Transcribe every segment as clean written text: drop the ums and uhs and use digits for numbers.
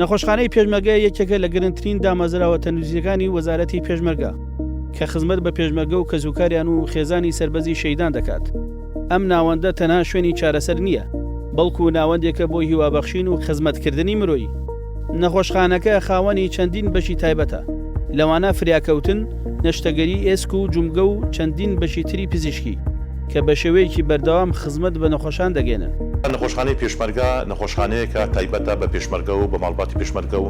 نەخۆشخانەی پێشمەرگە یەکێکە لە گرنگترین دامەزراوە تەندروستییەکانی وەزارەتی پێشمەرگە کە خزمەت بە پێشمەرگە و کەسوکاریان و خێزانی سەربەزی شەهیدان دەکات. ئەم ناوەندە تەنها شوێنی چارەسەر نییە، بەڵکو ناوەندێکە بۆ هیوابەخشین و خزمەتکردنی مرۆیی. نەخۆشخانەکە خاوەنی چەندین بەشی تایبەتە، لەوانە فریاکەوتن، نەشتەگەری ئێسک و جومگە و چەندین بەشی تری پزیشکی، کە بە شێوەیەکی بەردەوام خزمەت بە نەخۆشان دەگەیەنن. نەخۆشخانەی پێشمەرگە نەخۆشخانەیەکە تایبەتە بە پێشمەرگە و بە ماڵباتی پێشمەرگە و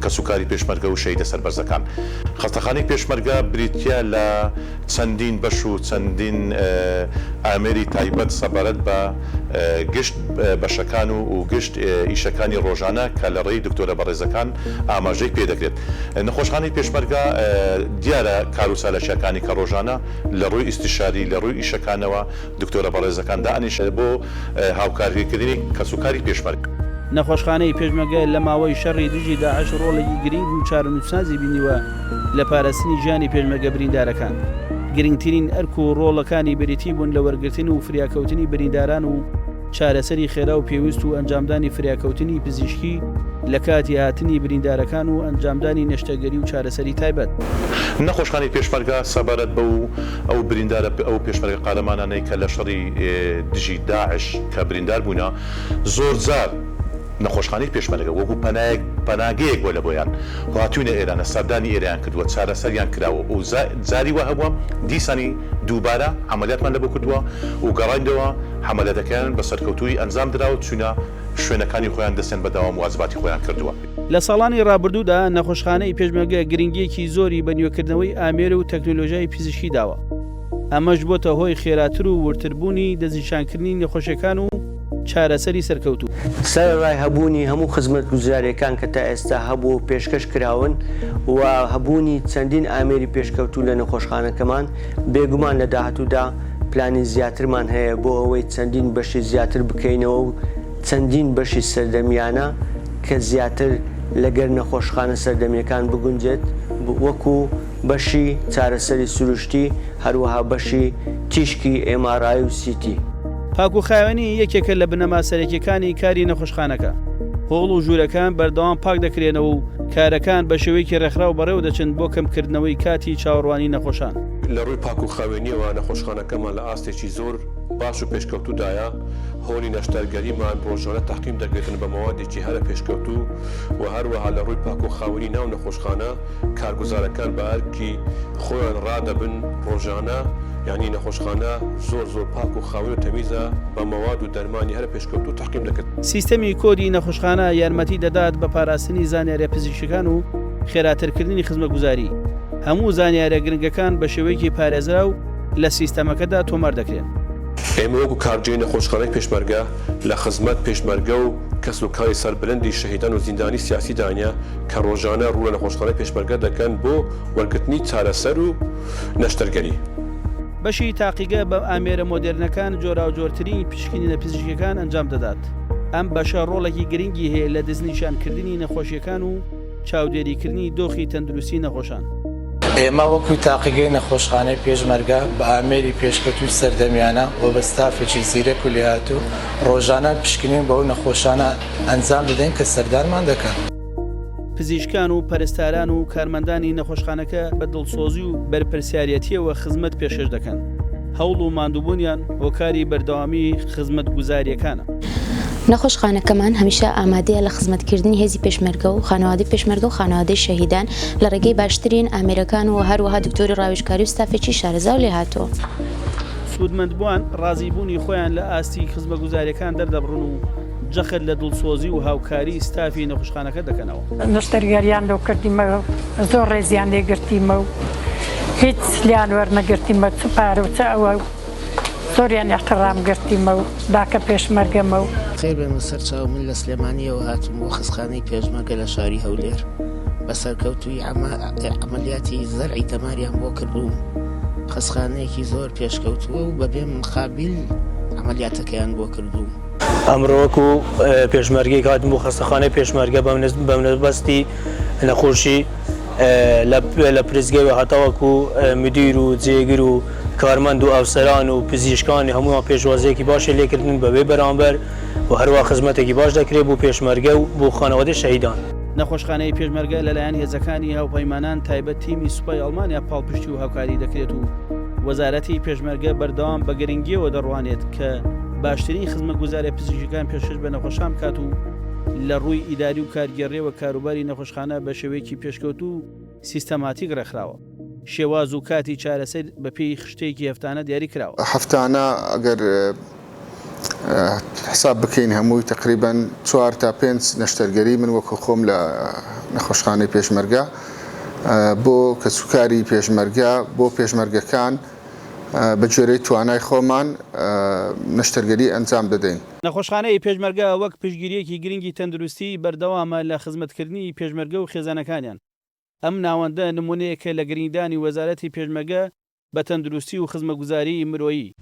کەسوکاری پێشمەرگە و شەهیدە سەربەرزەکان. خەستەخانەی پێشمەرگە بریتییە لە چەندین بەش و چەندین ئامێری تایبەت سەبارەت بە گشت بەشەکان و و گشت ئیشەکانی ڕۆژانە کە لە ڕێی دکتۆرە بەڕێزەکان ئاماژەی پێ دەکرێت. نەخۆشخانەی پێشمەرگە دیارە کارو چالاکییەکانی کە ڕۆژانە لە ڕووی ئیستیشاری لە ڕووی ئیشەکانەوە دکتۆرە بەڕێزەکان دائەنیشن بۆ هاوکاریکردنی کەسوکاری پێشمەرگە. نەخۆشخانەی پێشمەرگە لە ماوەی شەڕی دژی داعش ڕۆڵێکی گرینگ و چارەنووسسازی بینیوە لە پاراستنی ژیانی پێشمەرگە بریندارەکان. گرنگترین ئەرک و ڕۆڵەکانی بریتی بوون لە وەرگرتن و فریاکەوتنی برینداران و چارەسەری خێرا و پێویست و ئەنجامدانی فریاکەوتنی پزیشکی لە کاتی هاتنی بریندارەکان و ئەنجامدانی نەشتەرگەری و چارەسەری تایبەت. نەخۆشخانەی پێشمەرگە سەبارەت بەو ئەو بریندارە ئەو پێشمەرگە قارەمانانەی کە لە شەڕی دژی داعش کە بریندار بوونە زۆرجار نەخۆشخانەی پێشمەرگە وەکو پەنایەک پەناگەیەک بووە لە بۆیان هاتووینە ئێرانە سەردانی ئێرەیان کردووە چارەسەریان کراوە و جاری وا هەبووە دیسانی دووبارە عەمەلیاتمان لە بۆ کردووە و گەڕایندەوە عەمەلیاتەکەیان بە سەرکەوتوویی ئەنجام دراوە چوونە شوێنەکانی خۆیان دەستیان بە دەوام واجباتی خۆیان کردووە. لە ساڵانی ڕابردوودا نەخۆشخانەی پێشمەرگە گرنگییەکی زۆری بە نوێکردنەوەی ئامێر و تەکنۆلۆژیای پزیشکی داوە، ئەمەش بۆتە هۆی خێراتر و وردتربوونی دەستنیشانکردنی نەخۆشیەکان و چارەسەری سەرکەوتوو. سەرەڕای هەبوونی هەموو خزمەتگوزارییەکان کە تا ئێستا هەبووە و پێشکەش کراون و هەبوونی چەندین ئامێری پێشکەوتوو لە نەخۆشخانەکەمان، بێگومان لە داهاتوودا پلانی زیاترمان هەیە بۆ ئەوەی چەندین بەشی زیاتر بکەینەوە و چەندین بەشی سەردەمیانە کە زیاتر لەگەر نەخۆشخانە سەردەمیەکان بگونجێت وەکو بەشی چارەسەری سروشتی هەروەها بەشی تیشکی MRI و CT. پاکوخاوێنی یەکێکە لە بنەما سەرەکیەکانی کاری نەخۆشخانەکە، هۆڵ و ژوورەکان بەردەوام پاک دەکرێنەوە و کارەکان بە شێوەیەکی ڕێکخراو بەڕێوەدەچن بۆ کەمکردنەوەی کاتی چاوەڕوانی نەخۆشان. لە ڕووی پاکوخاوێنیەوە نەخۆشخانەکەمان لە ئاستێکی زۆر باش و پێشکەوتوودایە، هۆڵی نەشتەرگەریمان ڕۆژانە تەعقیم دەکرێتن بە مەوادێکی هەرە پێشکەوتوو و هەروەها لە ڕووی پاک و خاوێنی ناو نەخۆشخانە کارگوزارەکان بە ئەرکی خۆیان ڕادەبن ڕۆژانە یانی نەخۆشخانە زۆر زۆر پاک و خاوێن و تەمیزە بە مەواد و دەرمانی هەرە پێشکەوتوو تەعقیم دەکرێت. سیستەمی کۆدی نەخۆشخانە یارمەتی دەدات بە پاراستنی زانیاریە پزیشکیەکان و خێراترکردنی خزمەتگوزاری، هەموو زانیاریە گرنگەکان بە شێوەیەکی پارێزراو لە سیستەمەکەدا تۆمار دەکرێن. ئێمە وەکو کارگێری نەخۆشخانەی پێشمەرگە لە خزمەت پێشمەرگە و کەس و کاری سەربلندی شەهیدان و زیندانی سیاسی دانە کە ڕۆژانە ڕوو لە نەخۆشخانەی پێشمەرگە دەکەن بۆ وەرگرتنی چارەسەر و نەشتەرگەری. بەشی تاقیگە بە ئامێرە مۆدێرنەکان جۆراوجۆرترین پشکنینە پزیشکیەکان ئەنجام دەدات. ئەم بەشە ڕۆڵێکی گرنگی هەیە لە دەستنیشانکردنی نەخۆشیەکان و چاودێریکردنی دۆخی تەندروستی نەخۆشان. ئێمە وەکو تاقیگەی نەخۆشخانەی پێشمەرگە بە ئامێری پێشکەوتووی سەردەمیانە و بە ستافێکی زیرەک و لێهاتوو ڕۆژانە پشکنین بۆ ئەو نەخۆشانە ئەنجام دەدەین کە سەردانمان دەکەن. پزیشکان و پەرستاران و کارمەندانی نەخۆشخانەکە بە دڵسۆزی و بەرپرسیارێتییەوە خزمەت پێشکەش دەکەن، هەوڵ و ماندووبوونیان هۆکاری بەردەوامی خزمەتگوزارییەکانە. نەخۆشخانەکەمان هەمیشە ئامادەیە لە خزمەتکردنی هێزی پێشمەرگە و خانەوادەی پێشمەرگە و خانەوادەی شەهیدان لە ڕێگەی باشترین ئامێرەکان و هەروەها دکتۆری ڕاوێژکاری و ستافێکی شارەزا و لێهاتوو. سوودمەندبووان ڕازیبوونی خۆیان لە ئاستی خزمەگوزارییەکان دەردەبڕن و جەخت لە دڵسۆزی و هاوکاریی ستافی نەخۆشخانەکە دەکەنەوە. نەشتەرگەریان لۆ کردیمە زۆر ڕێزیان لێ گرتیمە و هیچ لیان وەرنەگرتیمە چ پارە و چ ئەوە زۆریان ئیحتڕام گرتیمە و داکە پێشمەرگەمە و. خێر بێنە سەر چاو من لە سلێمانیەوە هاتووم بۆ خەستخانەی پێشمەرگە لە شاری هەولێر بە سەرکەوتوویی عەمەلیاتی زەرعی دەماریان بۆ کردووم خەستخانەیەکی زۆر پێشکەوتووە و بەبێ مقابیل عەمەلیاتەکەیان بۆ کردووم. ئەمڕۆ وەکو پێشمەرگەیەک هاتم بۆ خەستەخانەی پێشمەرگە بە مەبەستی نەخۆشی لە پرسگەوە هەتاوەکو مدیر و جێگر و کارمەند و ئەفسەران و پزیشکانی هەمووان پێشوازیەکی باشی لێکردن بەبێ بەرامبەر و هەروە خزمەتێکی باش دەکرێت بۆ پێشمەرگە و بۆ خانەوادەی شەهیدان. نەخۆشخانەی پێشمەرگە لەلایەن هێزەکانی هاوپەیمانان تایبەت تیمی سوپای ئەڵمانیا پاڵپشتی و هاوکاری دەکرێت و وەزارەتی پێشمەرگە بەردەوام بە گرنگیەوە دەڕوانێت کە باشترین خزمەتگوزاریە پزیشکیەکان پێشکەش بە نەخۆشان بکات و لە ڕووی ئیداری و کارگێڕیەوە کاروباری نەخۆشخانە بە شێوەیەکی پێشکەوتوو و سیستەماتیک ڕێکخراوە. شێواز و کاتی چارەسەر بەپێی خشتەیەکی هەفتانە دیاری کراوە. هەفتانە ئەگەر حساب بکەین هەمووی تەقریبەن چوار تا پێنج نەشتەرگەری من وەکو خۆم لە نەخۆشخانەی پێشمەرگە بۆ کەسوکاری پێشمەرگە بۆ پێشمەرگەکان بە گوێرەی توانای خۆمان نەشتەرگەری ئەنجام دەدەین. نەخۆشخانەی پێشمەرگە وەک پشتگیرییەکی گرنگی تەندروستی بەردەوامە لە خزمەتکردنی پێشمەرگە و خێزانەکانیان. ئەم ناوەندە نموونەیەکە لە گرنگیدانی وەزارەتی پێشمەرگە بە تەندروستی و خزمەتگوزاریی مرۆیی.